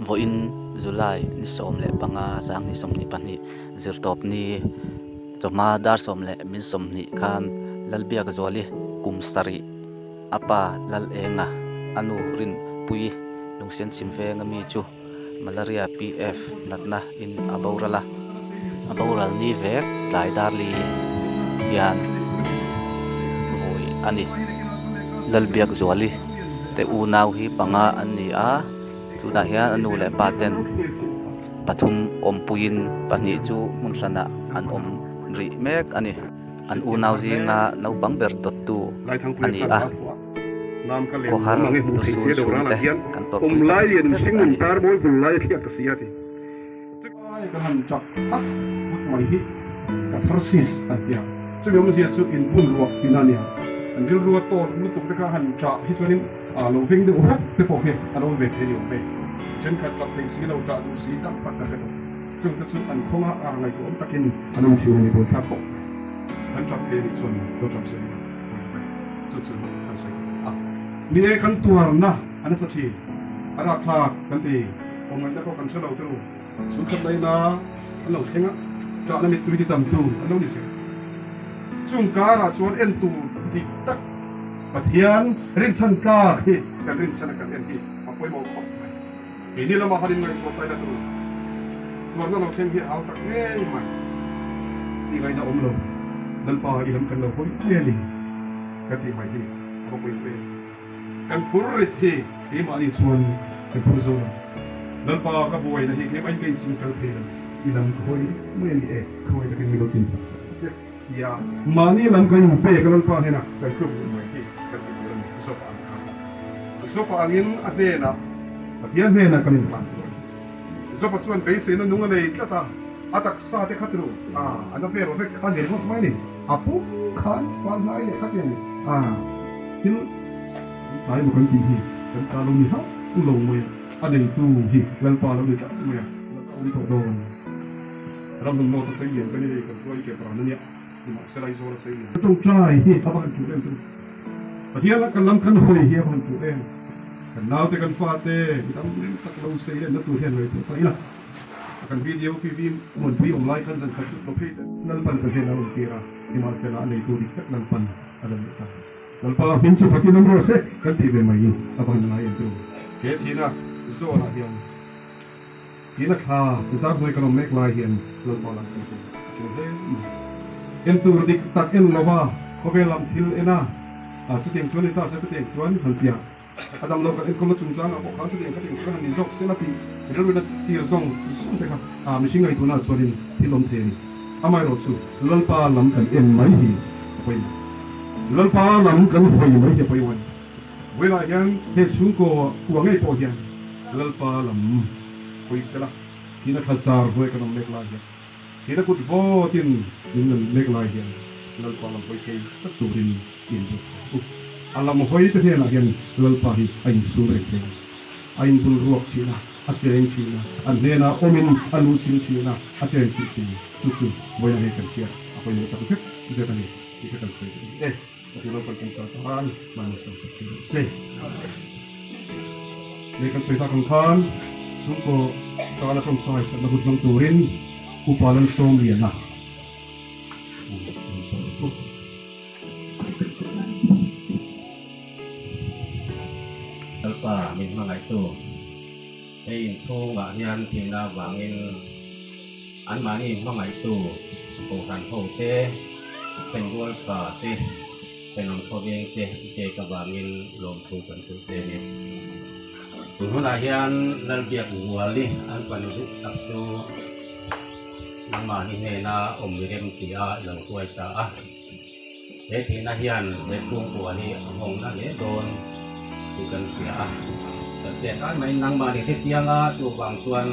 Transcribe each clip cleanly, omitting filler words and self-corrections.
Vawiin July ni 15 2022 zirtawpni chawhma dar 10:20 khan Lalbiakzuali kum sarih a pa Lalenga a nu Rinpuii lungsen chhim venga mi chu Malaria PF natna in a boral a, a boral ni vek tlai dar li hian vui a ni. Lalbiakzuali te unau hi panga an ni a, tunah hian a nu leh pa ten pathum awmpuiin pahnih chu hmun hranah an awm rih mek a ni. An unau zinga naupang ber dawttu a ni a. Khawhar lusun chhungte kan tawrhpui tak zet a ni. Chu chu kan sawi a. Ni e, kan tuarna a nasa thin. A rakthlak kan ti. Awmngaihna pawh kan hre lo chu. Chhungkhat laina an lo thleng a, ṭahna mittui ti tamtu an lo ni zel. Chung karah chuan en tur dik tak Pathian rinchhan tlak hi kan rinchhan a kan en hi a pawimawh khawp mai. Keini lamah han inngaihtuah taina tur tuarna lo thleng hi a hau tak ngei mai. Tih ngaihna awm lo, Lalpa i lam kan lo hawi mai a ni ka tih mai hi a va pawimawh em. Kan phur rit hi keimahni chuan kan phur zo lo. Lalpa ka buaina hi keimahin ka inchhing fel thei lo, i lam ka hawi mai a ni e, khawngaih takin min lo chin tak sak che tia mahni lam kan inpek a Lalpa hnenah kan tluk duh mai hi kan ti tur a ni. Zawpa ang kha. Zawpa angin a hnenah Pathian hnenah kan inhlan tur a ni. Zawpa chuan beiseina nung a nei tlat a, a taksa te kha tru a, a na vel vek kha ni ringawt mai a ni. A pum khan fal hnai leh kha tiang a, thil tlai maw kan tih hi kan ta lo ni hauh lo mai a, a neitu hi Lalpa lo ni tlat mai a, Lalpa awm tawh dawn. Ramhlun North a sei lian ka ni hei, kan khua i ke pran a nia, nimahsela Aizawl a sei lian. Tawngtai hi a va han tul em chu. Pathian a kan lam kan hawi hi a va han tul em. Kan naute kan fate mi tam tak lo sei lenna tur hian ngaihtuah ta ila. A kan video PV Muanpui awm lai khan zan khat chu lo phei ta. Lalpan kan hnen a rawn tir a, nimahsela a neitu dik tak Lalpan a la leh ta. Lalpa hming chu fakin awm rawh se kan tih ve mai a va han ngai em chu. He thihna zawnah hian Tina thla zar hnuai kan awm mek lai hian Lalpa lam kan hmu a tul hle mai. En tur dik tak en lova khawvel lam thil en a, chutiang chuan ni ta se chutiang chuan han piah a dam lo kan enkawlna chungchangah pawh khan chutiang khatiang chuan han ni zawk sela tih rilruina tir zawng zawng te kha mihring ngaihtuahna chuanin thil awm thei a ni. Amaherawhchu Lalpa lam kan en mai hi a pawimawh. Lalpa lam kan hawi mai hi a pawimawh a ni. Vawilah hian he chhungkaw kua ngei pawh hian Lalpa lam hawi sela, thihna thla zar hnuai kan awm mek lai hian, thihna kut vawtin min rawn mek lai hian Lalpa lam hawi thei tak turin i inbuatsaih u. A lam hawi te hnenah hian Lalpa hi a insum reng thei a, a inbul ruak thin a, a cheng thin a, a hnenah awmin a lu chil thin a, a chen chih thin. Chu chu vawilah hei kan hriat a pawimawh tak zet zet a ni tih kha kan sawi duh a ni e. Ka ti lo kan kan sa tan mahni sawi sak thei loh se. Lei kan sawi tak ang khan chhungkaw tana tawngtai sakna hun hmang turin Upa Lalsawmliana an sawi a. Lalpa min hmangaihtu, hei inchhungah hian thihna avangin Anmahni hmangaihtu Kohhran hote, Thenrual tha te, Thenawm khawveng te i pek avangin lawmthu kan hrilh che ni. Tun hunah hian Lalbiak Zuali an fanu duh tak chu nangmahni hnena awm i rem tia i lo hruai ta a. He thihna hian he chhungkua hi a nghawngna hle dawn tih kan hria a. Kan hriat ai maiin nangmahni hetianga chuvang chuan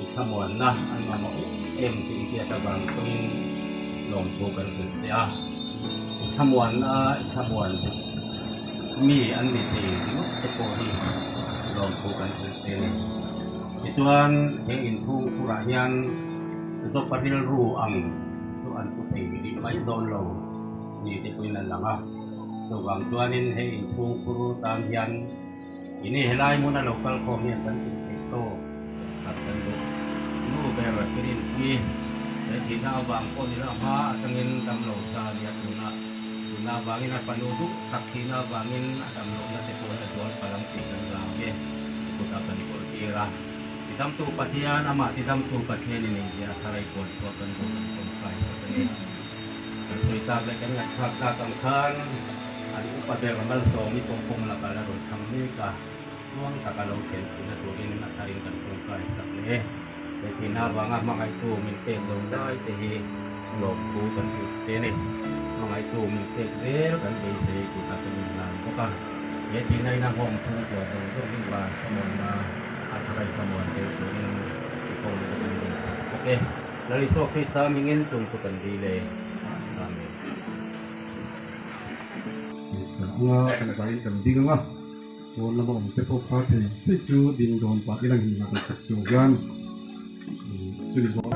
i thlamuanna an mamawh em em tih i hriat avang pawhin lawmthu kan hrilh che a. I thlamuanna i thlamuan mi an ni thei ringawt te pawh hi lawmthu kan hrilh che a ni. Tichuan he inchhungkhurah hian Zopa rilru ang chu an pu thei rih mai dawn lo ni te pawhin a lang a. Chuvang chuanin hei inchhungkhur tan hian ini helai hmuna lo kal khawm hian kan tih theih tawk khat kan duh. Nu ber Rinpui he thihna avang pawh ni lo hma atangin damlo sa a nia tunah thihna avangin a fanu duh tak thihna avangin a damlohna te pawh hi a zual palh ang tih kan hlau e i kutah kan kawl tir a. Tidamtu Pathian amah tidamtu Pathian i neih zia a thar a i kawl chhuak kan duh kan tawngtai sak a ni. Kan sawi tak leh kan ngaihthlak tak ang khan an upa ber malsawm i pawh kawng lakah la rawn thang mek a. Tluang taka lo thlen theihna turin a tharin kan tawngtai sak leh e. He thihna avanga hmangaihtu min pek lo lai te hi lawmthu kan hrilh che a ni. Hmangaihtu min pek zel kan beisei kutah kan inhlan bawk a. He thihna in a nghawng chhungkua zawng zawng hi van samuanna a tharai samuan tel turin i kawngna kan beisei bawk e. Lal Isua Krista hmingin tumtu kan dil e. Amen. Anga kan zaiin kan ding anga. Pawn lama awm te pawh kha thei thei chu ding dawn pah ila hmun ah kan chhuk chung hian chumi zawh.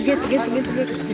Sige, sige, sige, sige.